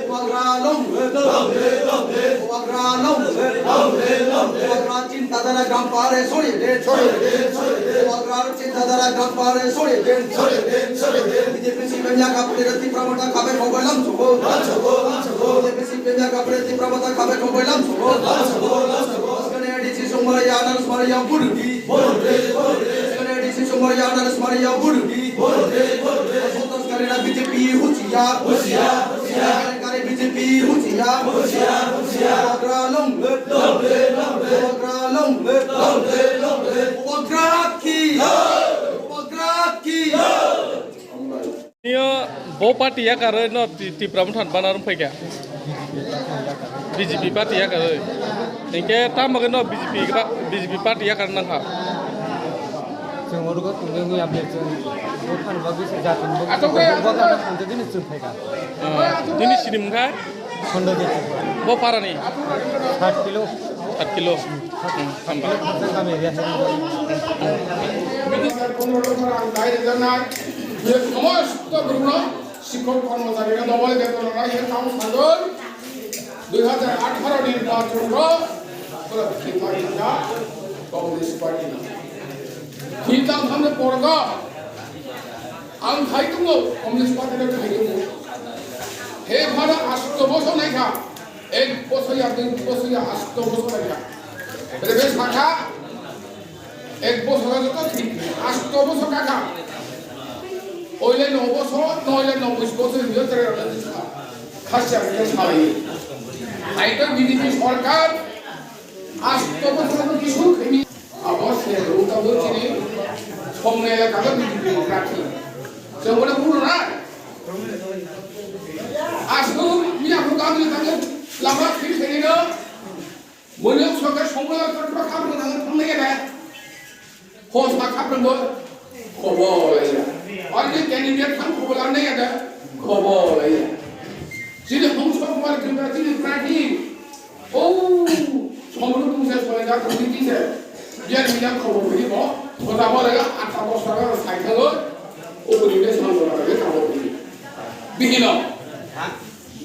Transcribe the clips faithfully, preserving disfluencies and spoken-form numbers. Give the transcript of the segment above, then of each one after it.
Bubagra long live, long live, long live. Bubagra long live, long live, long live. Bubagra chinta dhara gram pare soriye de, soriye de, soriye de. Bubagra chinta dhara gram pare soriye de, soriye de, soriye de. B J P C P M ya kapre Tipra Motha khabe khobai lam sugo, lam sugo, lam sugo. B J P C P M ya kapre Tipra Motha khabe khobai lam sugo, lam sugo, lam sugo. Skane D C Sumar ya, Anas Mari ya, Burdi. Skane D C Sumar ya, Anas Mari ya, Burdi. Sotas karena B J P husiar, husiar, husiar. Kare kare B J P husiar, husiar, husiar. Bubagra long live, long live, long live. Bubagra long live, long live, long live. Bubagra ki, Bubagra ki. Nio bo party yakarwi no Ti-, Tipra Motha ni bana rwng phaikha. B J P party yakarwi. Hinkhe tamo khe no B J P ba-, B J P party yakar nangkha. Chwng oro tongwi wngya bwlai chwng bo phano bagwi se jatoni bagwi se bo bagwi ano hamjakgwi no chwng phaikha. Ah, nini sini mungkha? Khondojit. Bo parani? Sat kilo. Sat kilo. Hmm, hambai. Kami area. সমস্ত বিভিন্ন শিক্ষক কর্মচারীরা ডবল বেতন নাই, এর কাম সাধন দুই হাজার আঠারো নির্বাচন Congress party. Hinta thamne porga, ang khai tongo, Communist Party no khai tongo. He phano asto bosor naikha, ek bosor ya, dui bosor ya, asto bosor naikha. Bere bes makha, ek bosor ya joto thik, asto bosor kakha. Oile no bosor, noile no bosor, bosor hinwi tere rwna khasya khe salai. Hai to B J P sorkar, asto bosor kisu khemi. Abo se rungka bo chini somni elaka bo B J P ni prarthi. Chwng bono phuru na. Aswk miya phuru gabri thangwi lama thwi thangwi no. Bono soka somni elaka khapra thangwi thangnai ya. Ho sa khapra bo. Khobor laiya. Aro je candidate thang khobor lanai ya da. Khobor laiya. Chini Hongso Kumar Tripura chini prarthi. O, somno tungsa solai da thang di se. Biar bilang khobor bini bo. Kota bo laiya atta bosor aro sai thango. O bini be sambo laiya khobor bini. Bihino.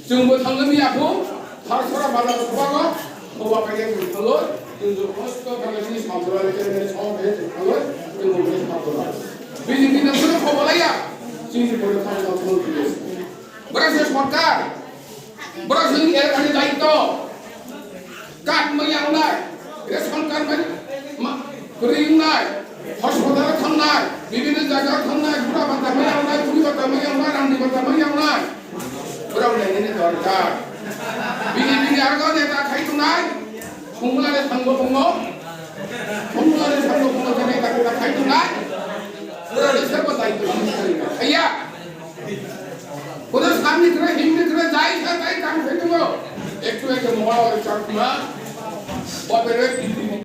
Chwngbo thangwi ya kho, Tharsora bazar sobago, soba paikhe chwng thangwi, chwng je kosto thangwi chini samsora le chini soba paikhe chwng thangwi, chwngbo chini samsora. Bini bini chwng khobolaiya, chini bini thangwi thangwi chwng. Borok se sorkar, borok se elakani daitto. Card maya wngnai, ration card maya, ma-, kwrwi wngnai, hospital thangnai, bibhinno jaga thangnai, bura bata maya wngnai, buri bata maya wngnai, rangni bata maya wngnai. Borok nainani dorkar. Bini, bini aro neta khai tongnai, Songmulare thangbo tongo, Songmulare thangbo tongo, je neta kota khai tongnai, borok ni sebo daitto khai ya. Kono samni kre, himni kre, jai kha, tai kam khai tongo. Ektu ektu mohor chakma, bapere bibini